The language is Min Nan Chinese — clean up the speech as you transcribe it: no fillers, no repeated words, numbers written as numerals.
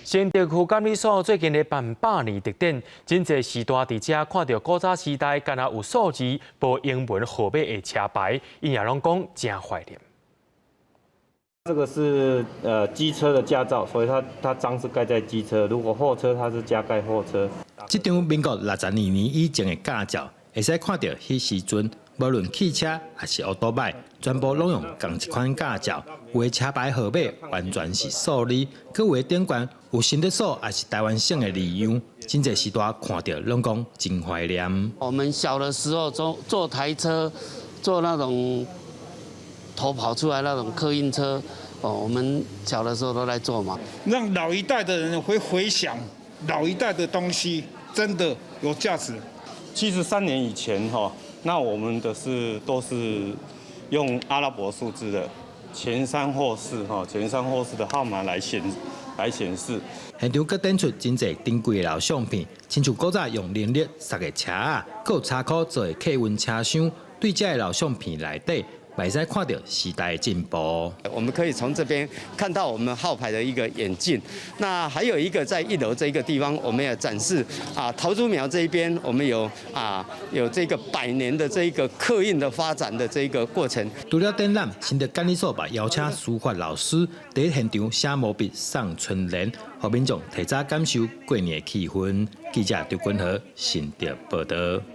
新竹區監理所最近咧辦百年特展，真濟序大佇遮看著古早時代，敢若有數字、無英文號碼的車牌，𪜶也攏講誠懷念。這個是機車的駕照，所以它章是蓋在機車。如果貨車，它是加蓋貨車。這張民國62年以前的駕照，會使看著彼時陣，無論汽車抑是歐多擺，全部攏用仝一款駕照。有的車牌號碼完全是數字，閣有的頂懸有新竹所抑是臺灣省的字樣，真濟序大看著攏講真懷念。我們小的時候坐坐台車，坐那種頭跑出來那種客運車，哦，我們小的時候都來坐嘛。讓老一代的人會回想老一代的東西，真的有價值。73年以前哈，那我們的是都是用阿拉伯數字的前三後四哈，前三後四的號碼來顯示。現場閣展出真濟珍貴的老相片，親像古早用人力捒的車仔，閣有車庫做的客運車廂，對這个老相片內底，會使看著時代的進步。我們可以從這邊看到我們號牌的一個演進。那還有一個在一樓這個地方，我們也展示啊，桃竹苗這一邊，我們有這個百年的這個客運的發展的這個過程。除了展覽，新竹監理所嘛邀請書法老師佇現場寫毛筆送春聯，予民眾提早感受過年的氣氛。記者劉君和新竹報導。